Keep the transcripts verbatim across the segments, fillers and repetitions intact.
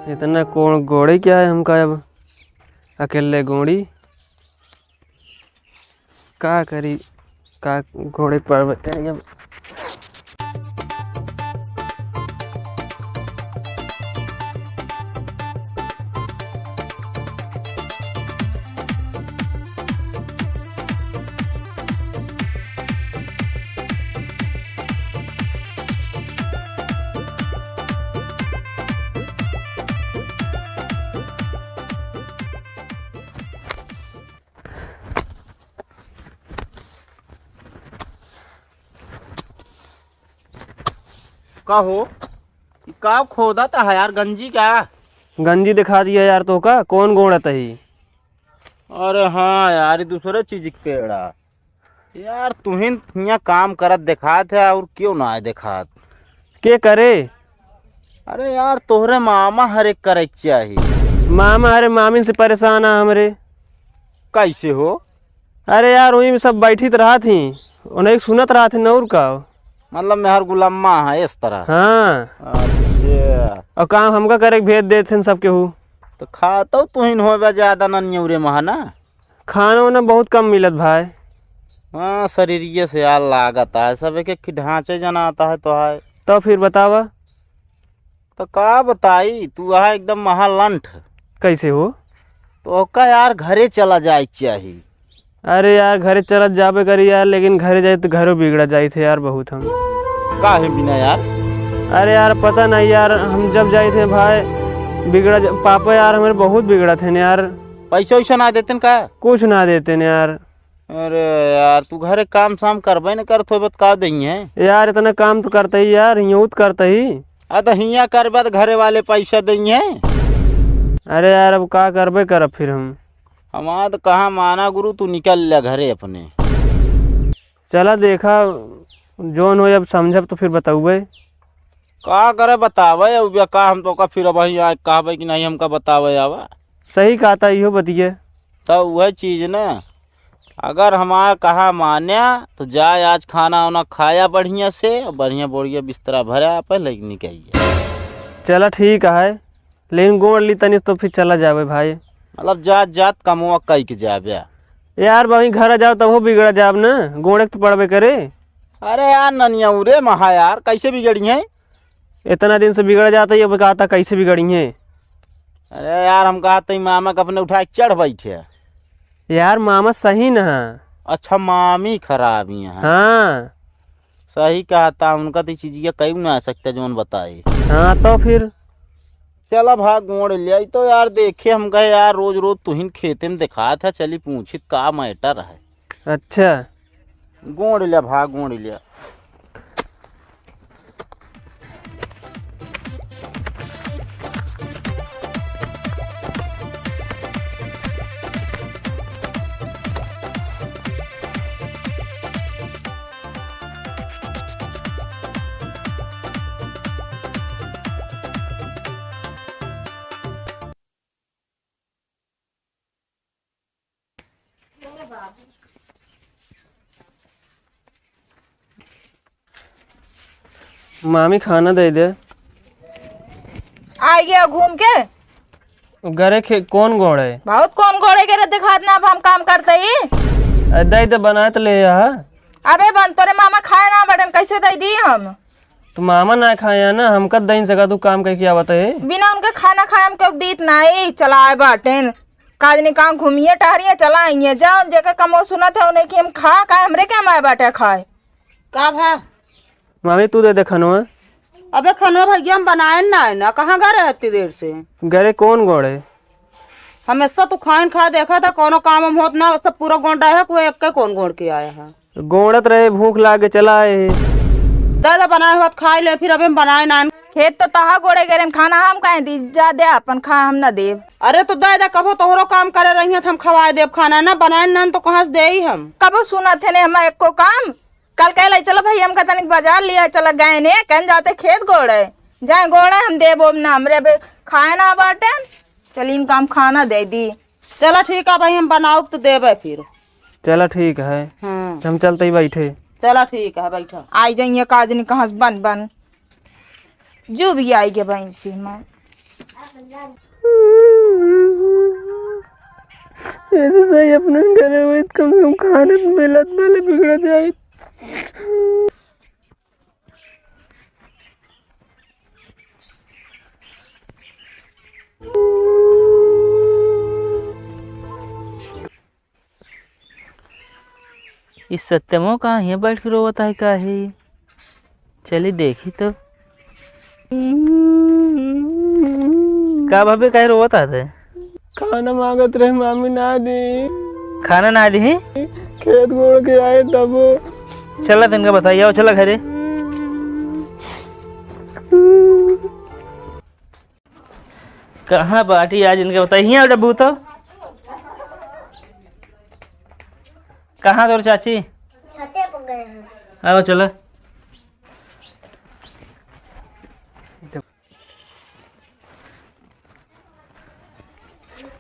इतना कौन गोड़े क्या है हमका अब, अकेले गोड़ी का करी, का गोड़े पड़बे करी अब। का हो? ई का खोदत है यार, गंजी का? गंजी दिखा दिया यार, तो का कौन गोड़त ही? अरे हाँ यार, ई दूसरे चीज के पेड़ा। यार, तुहिन हियाँ काम करत देखात है, और क्यों ना आए देखात? के करे? अरे यार, तोहरे मामा हरे करे के चाही। मामा हरे, मामिन से परेशान आ हमरे। कैसे हो? अरे यार, वहीं सब बैठित रहत ही, उन्हें सुनत रहत ही, और का। मतलब, मेहर गुलामा है इस तरह? हाँ। अच्छा। और काम हमका करे के भेज देत हैं सब केहू। तो खातो तुहिन होबे ज्यादा ननियौरे महा ना? खाना वाना बहुत कम मिलत भाई। हाँ, शरीरिये से यार लागत है, सब एक एक ढांचे जनाता है तो है। तो फिर बतावा। तो का बताई, तू है एकदम महालंठ। कैसे हो? तो ओका यार घरे चला जाए के चाही। अरे यार, घरे चलत जाबे करी यार, लेकिन घरे जाई तो घरो बिगड़ा जाई थे यार बहुत हम। काहे बिना यार? अरे यार, पता नहीं यार, हम जब जाई थे भाई, बिगड़ा ज-, पापा यार हमारे बहुत बिगड़ा थे न यार। पैसा वैसा ना देते न का? कुछ ना देते न यार। अरे यार, तू घरे काम साम करबे न करत होबे त का दइहे? यार, इतना काम तो करते ही यार, हियाँ तो करते ही। आ, तो हियाँ करबे त घरे वाले पैसा दइहे? अरे यार, अब का करबे करब फिर हम? हमार तो कहाँ माना गुरु, तू निकल ले घरे अपने। चला देखा, जौन हो, अब समझब तो फिर बतउबे। का करे बतावे, अब का हम तो का फिर अब यहाँ कहबे कि नहीं हमका बतावे आवा। सही कहता इहो बतिये। तो वह चीज ना, अगर हमार कहा मान्या तो जाए आज खाना वाना खाया बढ़िया से, बढ़िया बोरिया बिस्तरा भरा, पहले निकल जाए। चला ठीक है, लेकिन गोड़ ली तनी तो फिर चला जावे भाई। मतलब जात जात कमवा कई के जाबे। यार, वहीं घर जाओ तब हो बिगड़ा जाब ना, गोड़े के तो पड़बे करे। अरे यार, ननियौरे महा यार, कैसे बिगड़ी हैं? इतना दिन से बिगड़ जाता ही, अब कहता कैसे बिगड़ी हैं? अरे यार, हम कहते ही मामा के अपने उठा के चढ़ बैठे। यार, मामा सही न है। अच्छा, मामी खराब ही है। हाँ। सही कहता, उनका तो ई चीजिया कहीं ना आ सकता, जौन बताए। हाँ, तो फिर? चला भाग गोड़ लिया, ई तो यार देखे, हम कहे यार, रोज रोज तुहिन खेते में दिखात है, चली पूछित का matter है। अच्छा। गोड़ लिया भाग, गोड़ लिया। मामी, खाना दे दे। आ गया घूम के। घरे खे-, कौन गोड़े? बहुत कौन गोड़े के रे, दिखात ना, अब हम काम करते ही। अरे दे दे, बनाए तो ले आ। अबे बन, तोरे मामा खाए ना बटन, कैसे दे दी हम? तो मामा ना खाए है ना, हम कब दे सका, तू काम करके आवत है। बिना उनके खाना खाए हम क्यों दीत ना, ए, चलाए बाटेन। काजनी कहाँ घूमिए टहरिए चला आइए, जाओ जेकर कमो सुनत है उन्हें कि हम खा, का हमरे के माए बाटे खाए। का भा? मामी, तू दे दे खनवा। अबे खनवा भैया, हम बनाए ना है ना, कहाँ घरे है इतनी देर से? घरे कौन गोड़े? हमेशा तू खाइन खा देखा था, कोनो काम हम होत ना, सब पूरा गोंड रहा है, कोई एक के कौन गोंड के आया है? गोंडत रहे, भूख लागे चला आए। दादा बनाए होत खाए ले, फिर अबे हम बनाए ना। खेत तो तहा गोड़े गेरे में खाना हम काहे दी, जा दे अपन खा, हम ना देब। अरे तो दादा कबो तोहरो काम करे रही है, तो हम खवाए देब खाना, ना बनाए ना तो कहाँ से देई हम? कबो सुनत है ने हम एको काम, कल कह ले, "चलो भाई, हमका तनिक बाजार लिया चला गए ने, कहन जाते खेत गोड़े, जाए गोड़े, हम देबो ना, हमरे अबे खाए ना बाटे, चली इनका हम खाना दे दी।" चला ठीक है भाई, हम बनाउब तो देबे फिर। चला ठीक है, हाँ। हम चलते ही बैठे। चला ठीक है, बैठा। आई जाइए काजनी कहाँ से बन बन। जो भी आई के बहन से मैं। ऐसे सही अपने घरे हुई, कम से कम खाने में मिलत भले बिगड़ जाए। ई सत्यमो कहाँ हियाँ बैठ के रोवत है, का है? चली देखी तो। का भाभी, काहे रोवत है ते? खाना मांगत रहे, मामी ना दी। खाना ना दी? खेत गोड़ के आए तबो। चला, तनिका बताइए, आओ, चला घरे। कहाँ बाटी आज इनके बताई? हियाँ डब्बू तो। कहाँ तोर चाची? छते पर गए हैं। आओ चला।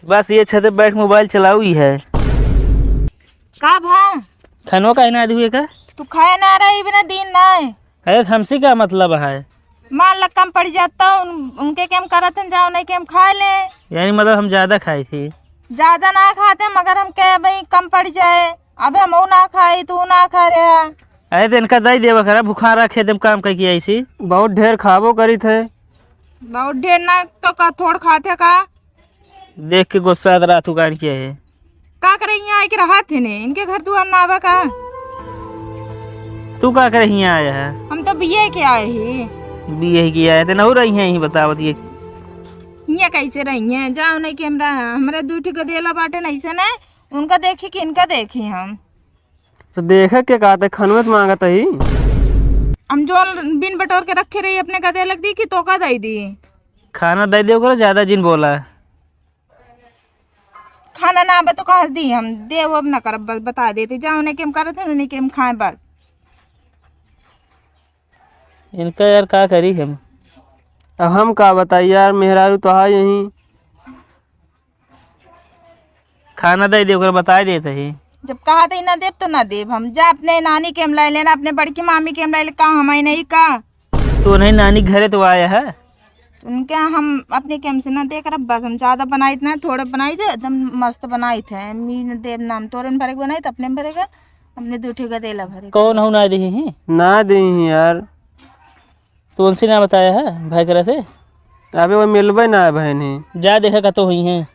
बस ये छते बैठ मोबाइल चलाऊ ही है। का भा? खानो का ना दिए का? तू खाए ना रही बिना दिन ना। अरे, हमसे का मतलब है? मान ला कम पड़ जाता, उन, उनके केम करत हैं, जाओ नहीं केम खा ले। यानी मतलब हम ज्यादा खाई थी? ज्यादा ना खाते, मगर हम कहे भाई कम पड़ जाए, अब हम वो ना खाई, तू ना खा रहे। अरे, तो इनका दई देवा करा, भुखा रहा खेत में काम करके ऐसी। बहुत ढेर खाबो करी थे। बहुत ढेर ना तो का, थोड़ खाते का? देख के गुस्सा रात उगान किया है। का करे यहाँ आके रहा थे ने? इनके घर दुआर ना आवा का? तू का करे यहाँ आया है? हम तो बीए के आए ही। बीए के आए थे, नहु रही हैं यहीं बतावत ये। यहाँ कैसे रही हैं? जाओ नहीं कि हमरा, हमरा दू ठे गदेला बाटे नहीं से ने, उनका देखी कि इनका देखी हम। तो देखे के का, ते खनवत मांगत ही। हम जो बिन बटोर के रखे रही अपने गदेला के दी कि तो का दई दी? खाना दई दे ओकरा, ज्यादा जिन बोला। खाना ना बा तो कहाँ से दी हम? देव अब ना करब, बस बता देते, जहाँ उन्हें केम करत है, उन्हें केम खाए बस। इनका यार का करी हम? अब हम का बताई यार, मेहरारू तो है यहीं। खाना दे दे, ओकरा बताए देत ही। जब कहा थे ना देब तो ना देब हम। जा अपने नानी केम लाई लेना, अपने बड़की मामी केम लाई ले, का हमारी नहीं का? तो नहीं, नानी घरे तो आया है। तो उनके हम अपने केम से ना दे करब, बस हम ज्यादा बनाई ना, थोड़ा बनाई थे, एकदम मस्त बनाई थे। मी न देव नाम तोरन भरे के बनाई थे, अपने भरे के, अपने दू ठे गदेला भरे के। कौन हूँ ना दे ही? ना दे ही यार। तो उनसे ना बताया है भाई करा से? अबे वो मिलबे ना है बहन ही। जा देखा का तो हुई हैं।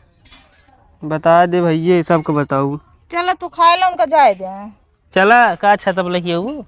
बता दे भैया, सबको बताऊ। चला तू खाए ला, उनका जाए दे। चला, का अच्छा तब लेके आऊ?